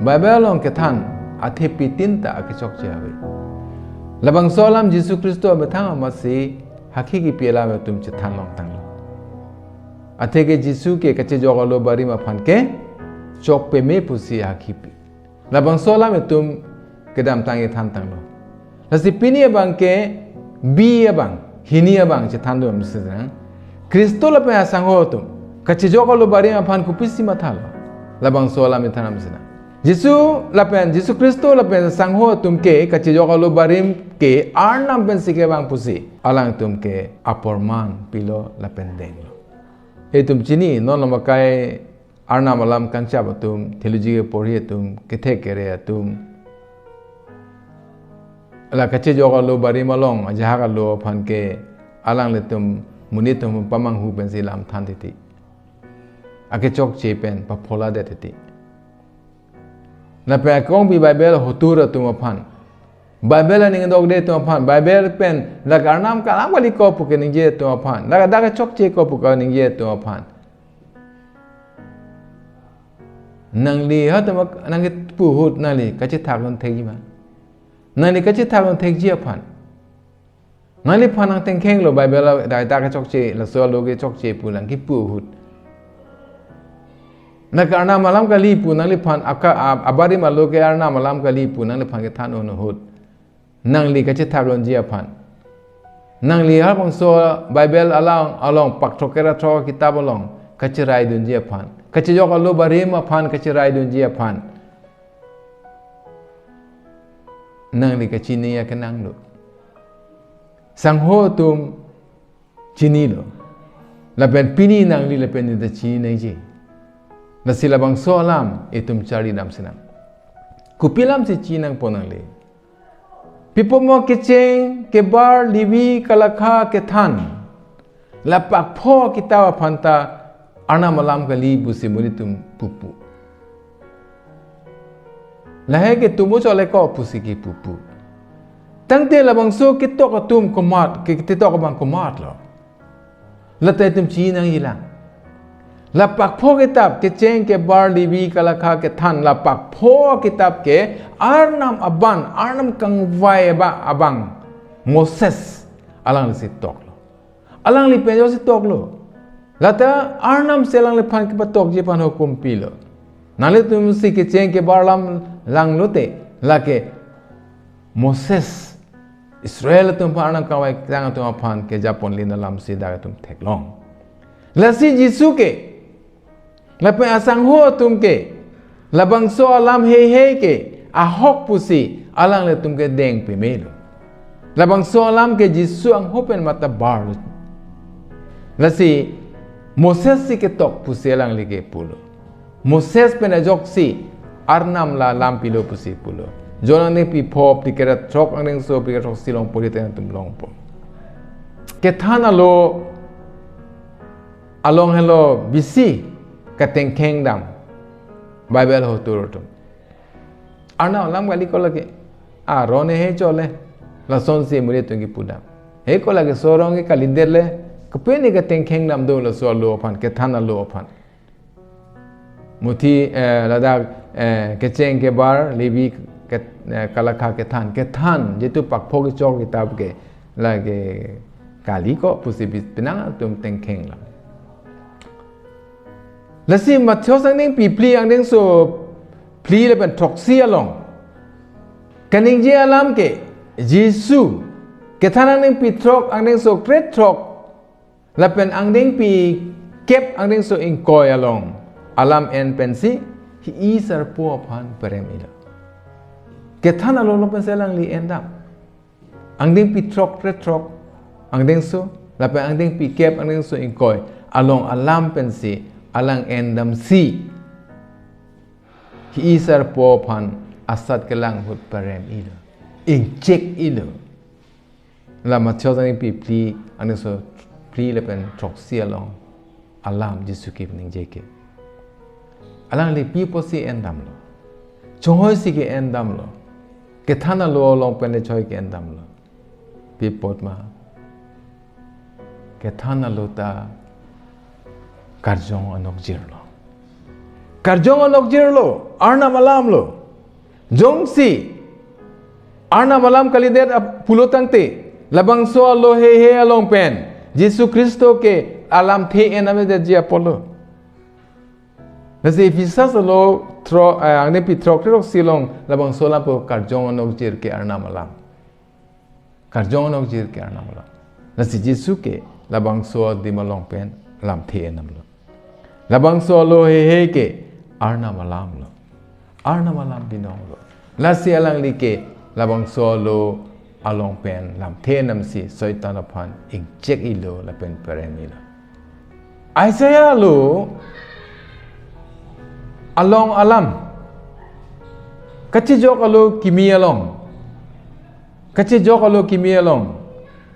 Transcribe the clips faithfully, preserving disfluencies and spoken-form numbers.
Bible along kethan athepi tin ta akechokche ave. Labangso alam Jisu Khristo amethang amatsi hakhi kipi alam atum chethan longtanglo. Atheke Jisu ke kachejok alo barim aphan ke chok peme pusi hakhi pi. Labangso alam atum kedamtang ithantanglo. Lasi pini abang ke bi abang, hini abang chethan dun amsi nang. Khristo lapen asangho atum kachejok alo barim aphan kopisi mathalo. Labangso alam ithan amsi nang. Jisu lapen Jisu Khristo lapen asangho atum ke kachejok alo barim ke Arnam pensi kevang pusi alangtum ke aporman pilo lapen denglo. Itum chini non lamakai Arnam alam kangchap atum, theology keporhi atum, kethek kere atum, la kachejok alo barim along ajahak alo aphan ke alanglitum monit atum pamanghu pensi lam than titi. Akechokche pen paphola det titi. Lapen akongpi Bible hotur atum aphan, Bible aning dokde atum aphan, Bible pen la Arnam ke alam kali ko pu keningje atum aphan, la dak kechokche ko pu keningje atum aphan. Nangli ha tama nangli pu ahut nangli kachethak lon thekji ma? Nangli kachethak lon thekji aphan, nangliphan nangtengkhenglo Bible a dak dak kechokche, laso alo kechokche pu nangkipu ahut. Nang ke Arnam alam kali pu nangliphan aka a- abarim alo ke Arnam alam kali pu nangliphan kethan un ahut, nangli kachethak lonji aphan. Nangli halabangso Bible along along pak throk kera throk kitab along kacherai dunji aphan, kachejok alo barim aphan kacherai dunji aphan, nangli kachini akenanglo. Sangho atum chinilo. Lapen pini nangli lapen neta chini nangji. Lasi labangso alam itum charli damsi nang. Kopi alamsi chini nangpo nangli? Pi pupo ma kecheng, kebar, livi, kalakha, kethan, la pakpho kitab aphan ta Arnam alam kali pusi monit atum pupu. Lahei ke tumo chole ko pusi kipupu. Tangte labangso ketok atum komat, ke- ketok abang komatlo? Lata itum chiningje lang. La pakpho kitab, kecheng, kebar, livi, kalakha, kethan, la pakpho kitab ke Arnam aban, Arnam kangvai aba- abang Moses alanglisi toklo. Alangli pen jongsi toklo, lata Arnamsi alangliphan kepatokji aphan hukum pilo. Nanglitumsi kecheng kebar alam langlote, lake Moses Israel atum aphan, Arnam kangvai kejang atum aphan kejapon lin alamsi dak itum theklong. Lasi Jisu ke lapen asangho atum ke labangso alam heihei ke ahok pusi alanglitum ke deng pemelo. Labangso alam ke Jisu angho pen mata barlo. Lasi Moses si ketok pusi alangli ke pulo. Moses pen ajoksi Arnam la lam pilo pusi pulo. John angdengpi pho phlikre throk angdengso phlikre throksi along porhi te nangtum longpo. Kethan alo along helo bisi katengkheng dam Bible hotur atum. Arnam alam kali ko lake, aron he chole, lasonsi muri tungki pudam. He ko lake so arong ke kalidet le, kopine katengkheng dam do laso alo aphan, kethan alo aphan. Muthi, eh, ladak, eh, kecheng kebar, livi ke, eh, kalakha kethan. Kethan, jitu pakpho kechok kitab ke, lake kali ko pusi bis- penang atum tengkheng lang. Lasi Matthew angdengpi phli angdengso phli lapen throksi along kaningje alam ke Jisu kethan angdengpi throk angdengso krethrok lapen angdengpi kep angdengso ingkoi along alam en pensi hi-i sarpo aphan perem ilo. Kethan alo along pensi alangli en dam. Angdengpi throk krethrok angdengso lapen angdengpi kep angdengso ingkoi along alam pensi alang en damsi hi-i sarpo aphan asat kelang ahut perem ilo, ingchek ilo. La Matthew angdengpi phli angdengso phli lapen throksi along alam Jisu keningje ke. Alangli pi apotsi en damlo? Chonghoi si ke en damlo? Kethan alo along pen le choi ke en damlo? Pi apot ma? Kethan alo ta karjong anokjirlo. Karjong anokjir lo, Arnam alam lo. Jongsi Arnam alam kalidet ap-, pulo tangte, labangso alo heihei along pen Jisu Khristo ke alamthe en-amedetji apotlo. Lasi Ephesus alo throk, eh, angdengpi throk throk si along labangso alam pu karjong anokjir ke Arnam alam. Karjong anokjir ke Arnam alam. Lasi Jisu ke labangso adim along pen lamthe en-amlo. Labangso alo heihei ke Arnam alam lo. Arnam alam binong lo. Lasi alangli ke labangso alo along pen lamthe en-amsi Soitan aphan ingchek-ilo lapen perem-ilo. Isaiah alo along alam. Kachejok alo kimi along. Kachejok alo kimi along.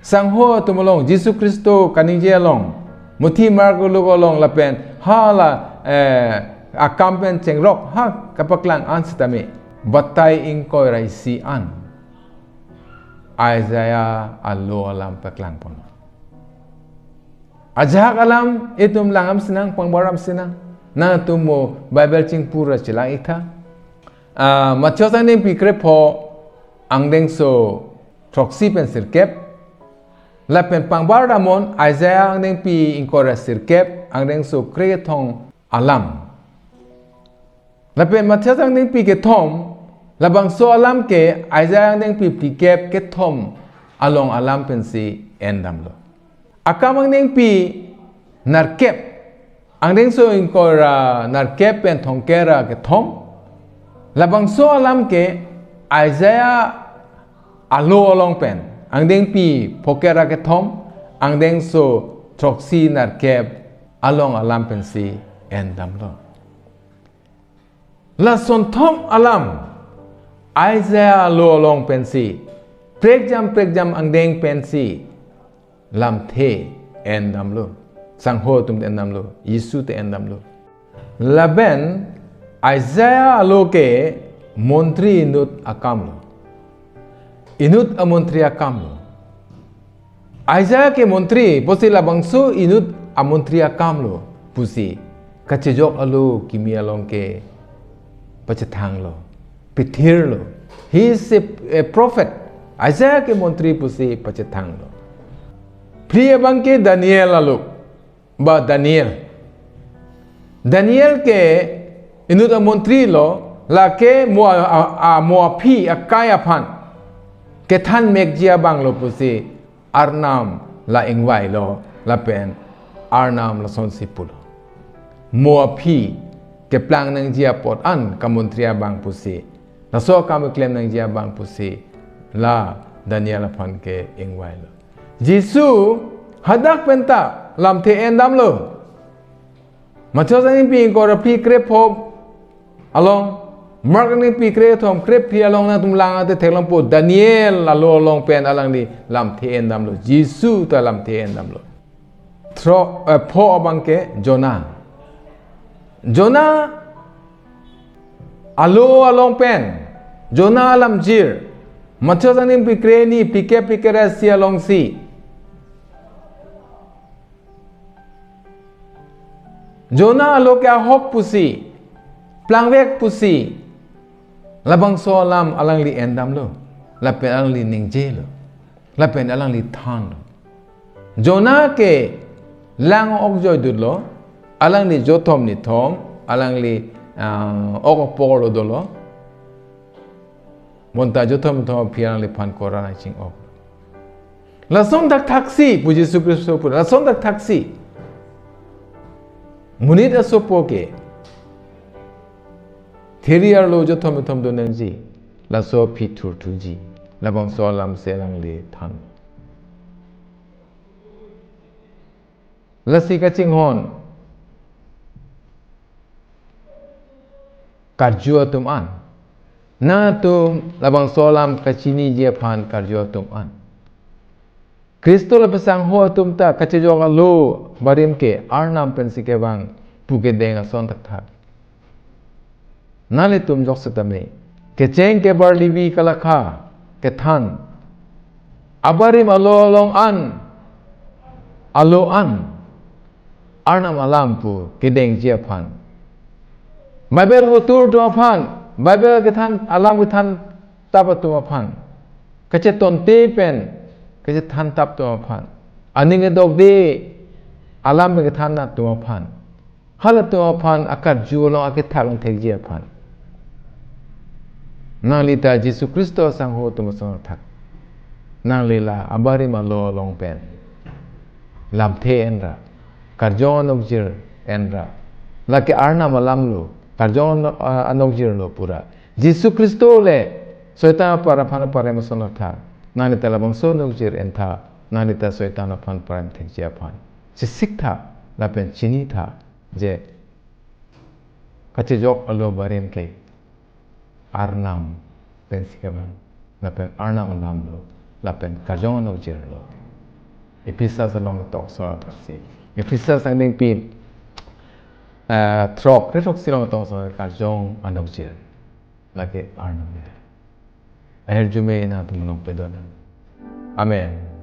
Sangho atum along, Jisu Khristo kaningje along. Mothi Mark alo along lapen hala, eh, akam pen chengrok ha kapaklang an sitame. Batai ingkoi ra isi an Isaiah alo alam paklangpon. Ajahak alam itum lang-am sinang, pangbar-am sinang. Nangtum mo Bible chingpura chelang-iktha. Ah, Matheus angdengpi krepho angdengso throksi pen sirkep. Lapen pangbar damnon Isaiah angdengpi ingkoi ra sirkep angdengso krekethom alam. Lapen Matheus angdengpi kethom, labangso alam ke Isaiah angdengpi phlikep kethom along alam pensi endamlo. Akam angdengpi nerkep, angdengso ingkoi ra nerkep pen thomkep ra kethom, labangso alam ke Isaiah alo along pen, angdengpi phokep ra kethom, angdengso throksi nerkep along alam pensi endamlo. Lasonthom alam Isaiah alo along pensi, prekjam prekjam angdeng pensi lamthe endamlo. Sangho atum te endamlo, Jisu te endamlo. Lapen Isaiah alo ke montri inut akamlo. Inut amontri akamlo. Isaiah ke montri, pusi labangso inut amontri akamlo, pusi kachejok alo kimi along ke pachethanglo, pithirlo. He is a, a prophet. Isaiah ke montri pusi pachethanglo. Phli abang ke Daniel alo, ba Daniel. Daniel ke inut amontri lo, lake mo a, a, a mo aphi akai aphan kethan mekji abang lo pusi Arnam la ingvailo, lapen Arnam lasonsi pulo. Mo aphi keplang nangji apot an kamontri abang pusi, laso akam keklem nangji abang pusi, la Daniel aphan ke ingvailo. Jisu hadak penta lamthe endamlo. Matheus angdengpi ingkoi ra phli krepho along, Mark angdengpi krethom krephli along nangtum lang-ate theklongpo, Daniel alo along pen alangli lamthe endamlo, Jisu ta lamthe endamlo. Thro, eh, pho abang ke Jonah. Jonah alo along pen, Jonah alamjir, Matheus angdengpi krehini phlikep phlikep ra isi alongsi Jonah alo ke ahok pusi, plangvek pusi, labangso alam alangli endamlo, lapen alangli ningjelo, lapen alangli thanlo. Jonah ke lang-ok joidutlo, alangli jothom nithom, alangli, ah, ok apor lo dolo. Bonta jothom nithom aphi alangliphan kora nangching-ok. Lason thakthaksi, pu Jisu Khristo pu, lason thakthaksi. Monit asopo ke thiri arlo jothom nithom do nangji, laso aphi thurthuji, labangso alamsi alangli than. Lasi kachinghon karju atum an. Nangtum labangso alam kachiniji aphan karju atum an. Khristo lapen sangho atum ta kachejok alo barim ke Arnam pensi kevang pu kedeng ason thakthak. Nanglitum jok setame kecheng kebar Levi kalakha kethan abarim alo along an, alo an Arnam alam pu kedengji aphan Bible ketur atum aphan, Bible kethan, alam kethan tap atum aphan, kachetonte pen kachethan tap atum aphan, aning kedokde alam kethan atum aphan, halatum aphan akarju along akethak thekji aphan, nangli ta Jisu Khristo asangho atum asonthot, nangli la abarim alo along pen lamthe enra, karjong anokjir enra. Lake Arnam alamlo, karjong ano-, a-, anokjirlo pura. Jisu Khristo le Soitan apar aphan aparem asonthot, nangli ta labangso anokjir entha, nangli ta Soitan aphan parem thekji aphan. Chesiktha, lapen chinitha, je kachejok alo abarim ke Arnam pensi kevang, lapen Arnam alamlo, lapen karjong anokjirlo. Ephesus along tokso apotsi, Ephesus angdengpi, eh, throk, re throksi along tokso karjong anokjir, lake Arnam. Ahirjume nangtum along pedon. Amen.